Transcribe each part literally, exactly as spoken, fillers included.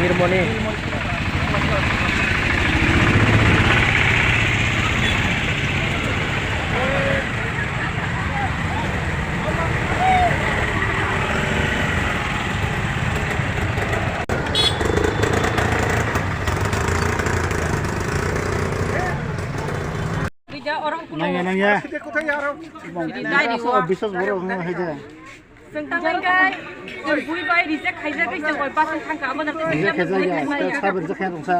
Nirmoni. Nangya, nangya. Biswas borok wngna hai de. Chwng tangwi kai, chwng bui bai reject khaijagwi chwng bai bus wng thangkha, abo no tei reject khaijak ya, tei sabo reject khaijak wngsa.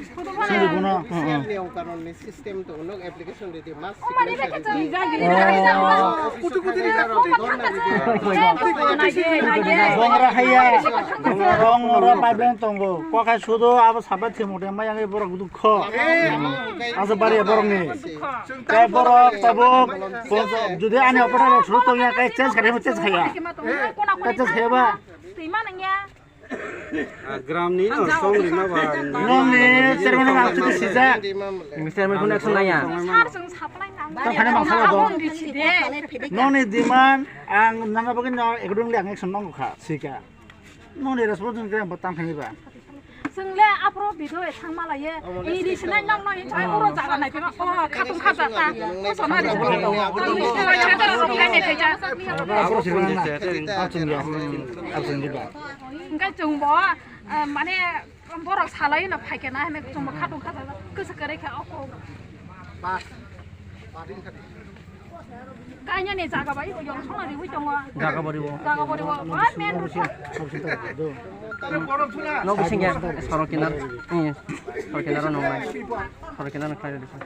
Sini bono. Ni ongkaron ni system to nok application de de mas. Bongra haya. Bongra pipeline tongo. Kokai sudo abo sabai thimo de maya ngi borok dukho. Asa bari borok ni. Tei borok tabuk jodi ani opor rok suru tongya kai change khaima change khaya. Kai change khaya ba. Gram ni no song rima ba. Nong ni chairman ang chuti sijak. Mister Mekun action naya. Tang khana bang sala do. Nong ni demand ang nana bagwi no ekdong le ang action nong kha sika. Nong ni response khe ba tang khani ba. Chwng le aphuru video e thangma laiye. Ini sinai nong nong hinchai oro jaga nai phima. Oh, khatung kha jata. Ko sona ri. Aphuru sirang na. Aphuru sirang na. Aphuru sirang na. Hingke chwng bo, eh, mane borok salai no phaikhe na hene chwng bo khatung kha jata. Kwsa kwrwi khe oko. Kanya ni jaga bai yong sona riwi tongo. Jaga boribo. Jaga boribo. Oi, main road. Nok bising ya, sorok kinar. Hmm. Sorok kinar nong nai. Sorok kinar nong khlai risa.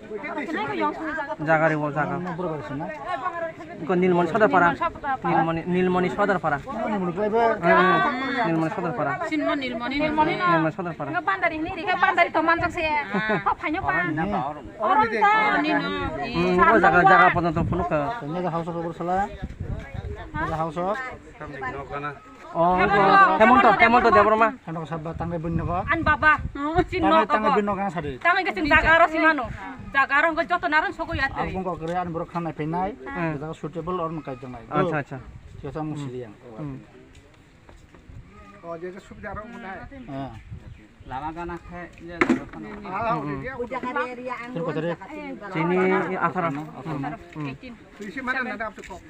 Sorok kinar ko yong sona jaga. Jaga ribo, jaga. Ko Nilmoni Sodar Para. Nilmoni, Nilmoni Sodar Para. Hmm, Nilmoni Sodar Para. Sinno Nilmoni, Nilmoni no. Nilmoni Sodar Para. Nga bandari hini ri, nga bandari to manjak se. Ha, phainyo pa. Orom ta. Hmm, o jaga, jaga pono to phunuk ka. Tanya da house of Sala. Tanya house of. Oh, Hemonto, Hemonto Debbarma. Hano sabba tangre bunno ko. An baba. Chin no ko. Tangre bunno kan sari. Tangre ke chin jaga ro simano. Jaga ro ko joto naran sogo yate. Abung ko kre an borok khanai phenai. Jaga suitable or makai janai. Acha, acha. Joto musiliang. Hmm. Oh, je subida ro munai. Lama gana khe je. Chini atharo. Tuisi mana nada apsu kok.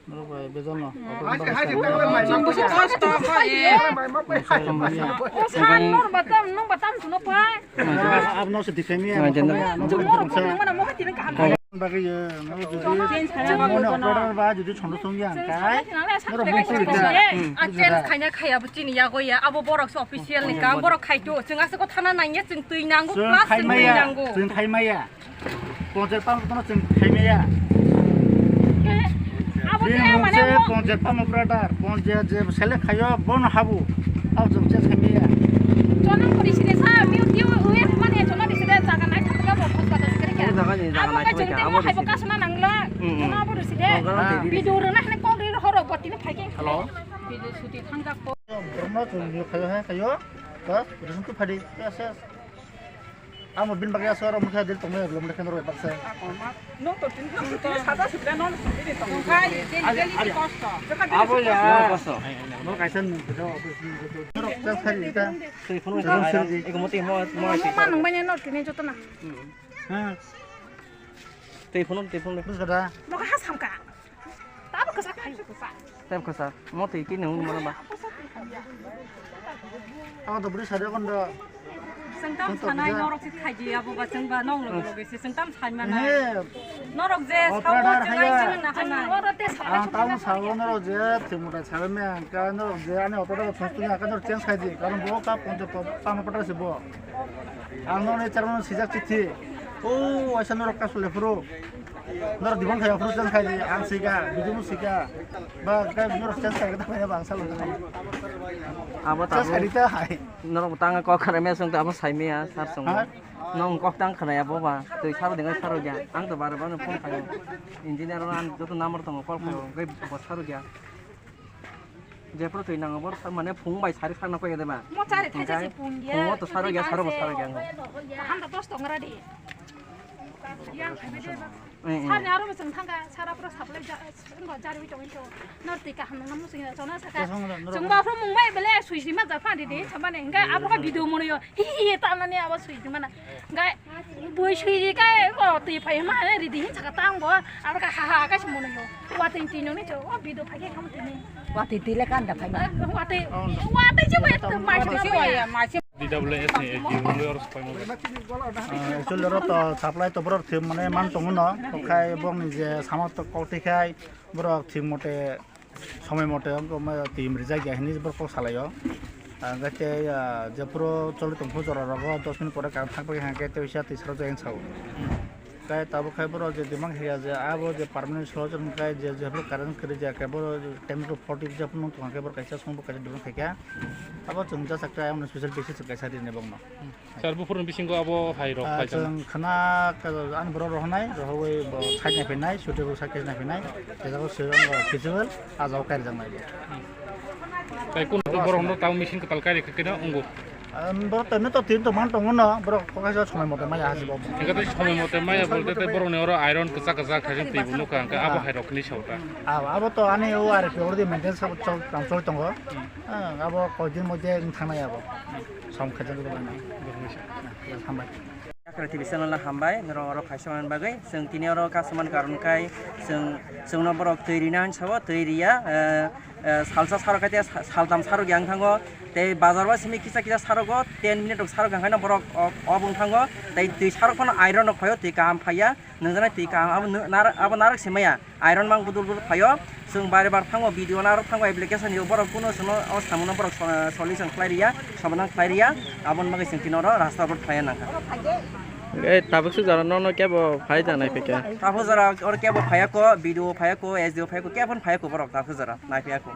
Norok bai bejal no. Chwng busi kosto kho e. Osan nor batam, nung batam suno pai. Abno se dikhai mi. Chwng norok kho nang mana mo hati nang kaham. Bagwi ye, no jodi. Chwng mo no order ba jodi chondo song yang kai. Norok bung suri ta. A change khaina khaya bu chini ya go ya. Abo borok se official ni kam, borok khai tu. Chwng ase ko thana nang ya, chwng twi nango, plus chwng twi nango. Chwng khai maya. Ponchayat pam kono chwng khaimaya. Abo bini mungse ponchayat pam operator, ponchayat je select khayo bono habu. Abo chwng chase khaimaya. Chonang puri sini sa, miu tiu uwe mane chonang di sini jaga nai thang ya bo khos kata sikri kya. Abo ka chwng temo hai bo kasuna nangla. Chonang puri sini. Video rwna hne kong ri horo botini phaike. Hello. Video shooting thang jak ko. Borno chwng khayo hai khayo. Bas, rwsong tu phadi. Yes, yes. Amo bini bagwi aswk aro mokhe dil tongmani belum lekha norok baksa. No to tin to sada sibla non sibli tong. Tongkha, daily, daily kosto. Abo ya. Kosto. No kaisa nung khe office ni. Norok ta sari ta. Tei phone ta sari. Ego moti mo mo. Mo ma nung banya no tini joto na. Ha. Tei phone, tei phone. Bus kada. Mo ha samka. Tabo kwchak phai kwchak. Tei kwchak. Mo tei kini hwn mana ba. Abo to bwrwi sari kondo. Chwng tam sanai norok si khaidi abo ba chwng ba nong logo logo se chwng tam sai mana. Norok je sao chwng ai chwng na hana. Ang tamo sao norok je chwng mutai sabai me ang ka norok je ani opor phone tuni ang ka norok change khaidi karon bo ka phone to pama patra se bo. Ang norok ni charwano sijak chithi. O waisa norok ka sule phuru. Norok dibon khai offer change khai di, ang sika, bijumu sika. Ba kai norok change khai ta ba ang salo. Abo ta change khai ta hai. Norok tang kok khare me song ta abo sai me ya sar song. Nong kok tang khare abo ba. Tui sar ding sar ya. Ang to bare bare phone khai. Engineer ro ang joto number tong call khai. Gai bo sar ya. Jephuru twi nango bo mane phung bai sari sakna koi de ba. Mo chari thaisa se phung ya. Phungo to saro ya, saro bo saro ya. Ham da dos tong ra di. Yang khabe de ba. Eh, eh. Sani aro bo chwng thangka, sara pura saplai ja, ngo jari wi tong to. Nor twi kaham nang mo sing chona saka. Chwng ba phung mung bai bele sui sima ja phan di di, chama ne. Engka abo ka video mono yo. Hi hi hi ta nani abo sui sima na. Engka Bui sui di kai, o twi phai ma, eh, ridi hin saka tang bo, aro ka ha ha ka simo no yo. Wa tin tin ni cho, o bido phai ke kam tin ni. Wa tin tin le kan da phai ma. Wa tin, wa tin je wa to ma sui ma ya. D W S ni, eh, di mo yor spai mo. Ah, actually ro to supply to borok thim mane man tongo no, to khai bong ni je sama to kok ti khai borok thim mote Somoi mote wngkha ma team rijak ya hinwi borok kok salaio. Hwnkhe tei, ah, jephuru choli tongphuru jora rogo dos minute pore current thang pai hwnkhe tei uaisa twi sarajak hinwi sao. Tei tabuk khe borok je demand khlaiya je abo je permanent solution hwnkhe je jephuru current kwrwi jaya khe borok ten to forty jephuru nung tongkha khe borok kaisa songbo kaisa demand khaikha. Abo chwng jasa khe special basis kaisa rinai bokno. Sir, buphurni bisingo abo hai rok Ah, khlaijak. Chwng khna ka-, ani borok rohornai, rohorwi bo side naiphinai, suitable side case naiphinai, tei jago sir ang feasible, ah, jago kaijaknai bo. Tai kun borok no tamo machine kwtal kairikha khe no wngo. Ah, borok tamo to tin to man tongo no, borok kokhaisa somoi mote maya hasibo. Hingke tei somoi mote maya bolte tei borok ni oro iron kwchak kwchak khaijak twi bo nukha, hingke abo Ah. hai rok ni sao ta. Ah, abo to ani o R P already maintenance chol, chol tongo. Hmm. Ah, abo koi din mote wng thangnai abo. Som khaijak rwbaino. Hambai. Yakra T V channel no hambai, norok oro phaisa manna bagwi. Chwng tini oro kaisa man karon kai chwng, chwngno borok twi rina hinwi sao, twi riya, eh, eh, salsa sarok khe sa-, saltam sarok yang thango. Tei bazar o simi kisa kisa sarogo, ten minute rok sarok yang khaino borok o, o bung thango. Tei twi sarok phano iron rok phaio, twi kaham phaiya. Nwngjana twi kaham abo nw-, nar-, abo narwk se maya. Iron mang budul budul phaio. Chwng bare bar thango, video narwk thango, application yo borok kuno chwngno o samungno borok so-, solution khlai riya, somadan khlai riya. Aboni bagwi chwng tini oro rasta road phaina nangkha. Ei, tabuk se jora nono kebo phai ja nai phikha? Tabuk jora oro kebo phaiya ko, B D O phaiya ko, S D O phaiya ko, kebo phaiya ko borok tabuk jora nai phaiya ko.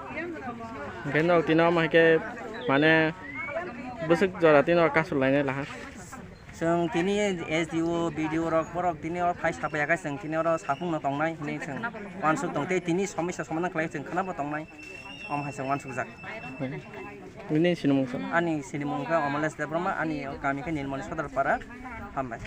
Hingke nok tino ma hingke mane bwswk jora tino kasu lainai laha. Chwng tini S D O, B D O rok borok tini oro phai sapaiya khe chwng tini oro saphung no tongnai hinwi chwng uansuk tong tei tini somosya somadan khlai chwng khwnabo tongnai. Omo hai chwng uansukjak. Nini sinimung sa? Ani sinimung khe Omolesh Debbarma, ani kami khe Nilmoni Sodorpara. Hambai.